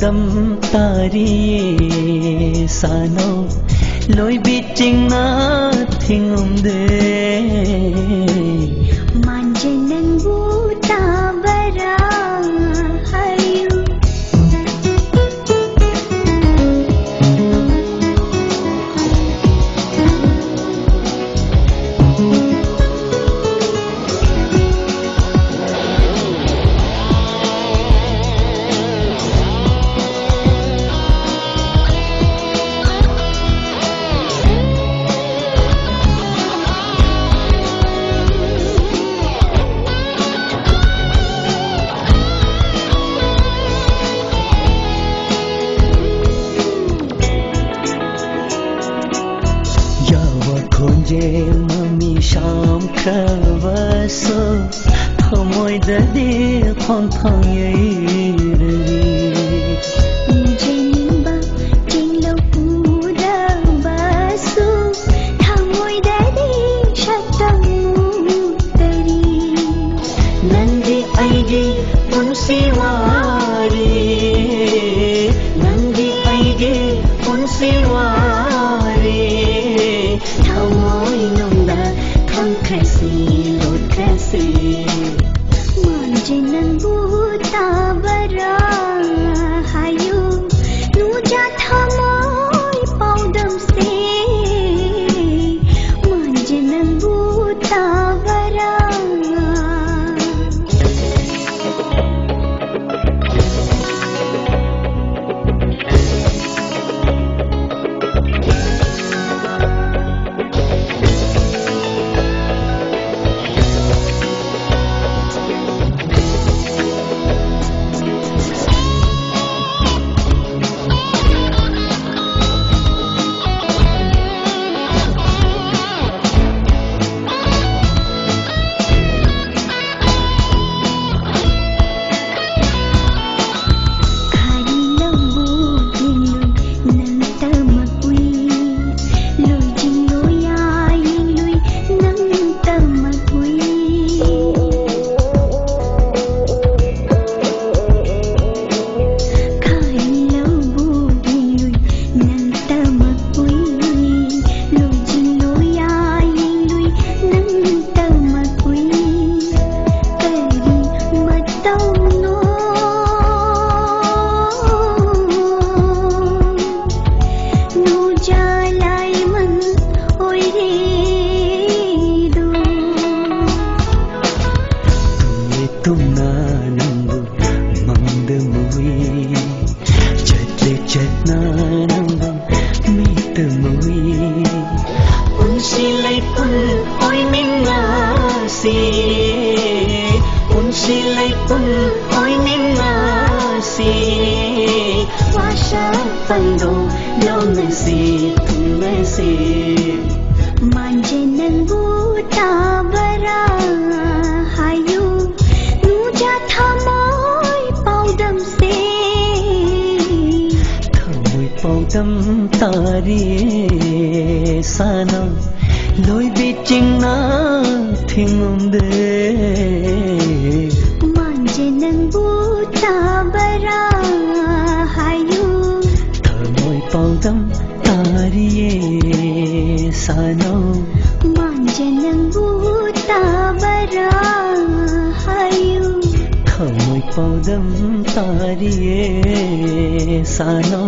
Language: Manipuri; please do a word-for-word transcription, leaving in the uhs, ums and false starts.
ꯇꯝ ꯇꯥꯔꯤꯌꯦ ꯁꯥꯅꯧ ꯂꯣꯏꯕꯤ ꯆꯤꯡꯅ ꯊꯤꯡꯉꯝꯗꯦ꯫ ꯃꯥꯟꯖꯦ ꯅꯪꯕꯨ ꯇꯥꯕꯔꯥ ꯍꯥꯏꯌꯨ꯫ ꯌꯥꯕ ꯈꯣꯟꯖꯦꯜ ꯃꯃꯤ ꯁꯥꯝꯈ꯭ꯔꯕꯁꯨ ꯊꯃꯣꯏꯗꯗꯤ ꯈꯣꯟꯊꯥꯡ ꯌꯩꯔꯤ꯫ ꯎꯖꯅꯤꯡꯕ ꯆꯤꯡꯂꯧ ꯄꯨꯔꯕꯁꯨ ꯊꯃꯣꯏꯗꯗꯤ ꯁꯛꯇꯝ ꯎꯠꯇꯔꯤ꯫ ꯅꯪꯗꯤ ꯑꯩꯒꯤ ꯄꯨꯟꯁꯤ ꯋꯥꯔꯤ, ꯅꯪꯗꯤ ꯑꯩꯒꯤ ꯄꯨꯟꯁꯤ ꯋꯥꯔꯤ꯫ ꯊꯃꯣꯏꯅꯨꯡꯗ ꯊꯝꯈ꯭ꯔꯁꯤ, ꯂꯣꯠꯈ꯭ꯔꯁꯤ꯫ ꯃꯥꯟꯖꯦ ꯅꯪꯕꯨ ꯇꯥꯕꯔꯥ ꯍꯥꯏꯌꯨ, ꯅꯨꯡꯖꯥ ꯊꯃꯣꯏ ꯄꯥꯎꯗꯝꯁꯦ꯫ ꯃꯥꯟꯖꯦ ꯅꯪꯕꯨ ꯇꯥꯕꯔꯥ꯫ वाशा पंदो लोमसी तुमसी मांजे नंगू ताबरा हायू नुजा थमोय पौदम से थमोय पौदम तारी सानो लोई बिचिंग ना थिंगुंदे मांजे नंगू ताबरा हायू थमोय पौदम तारिये सानो मांजे नंगू ताबरा हायू थमोय पौदम तारिये सानो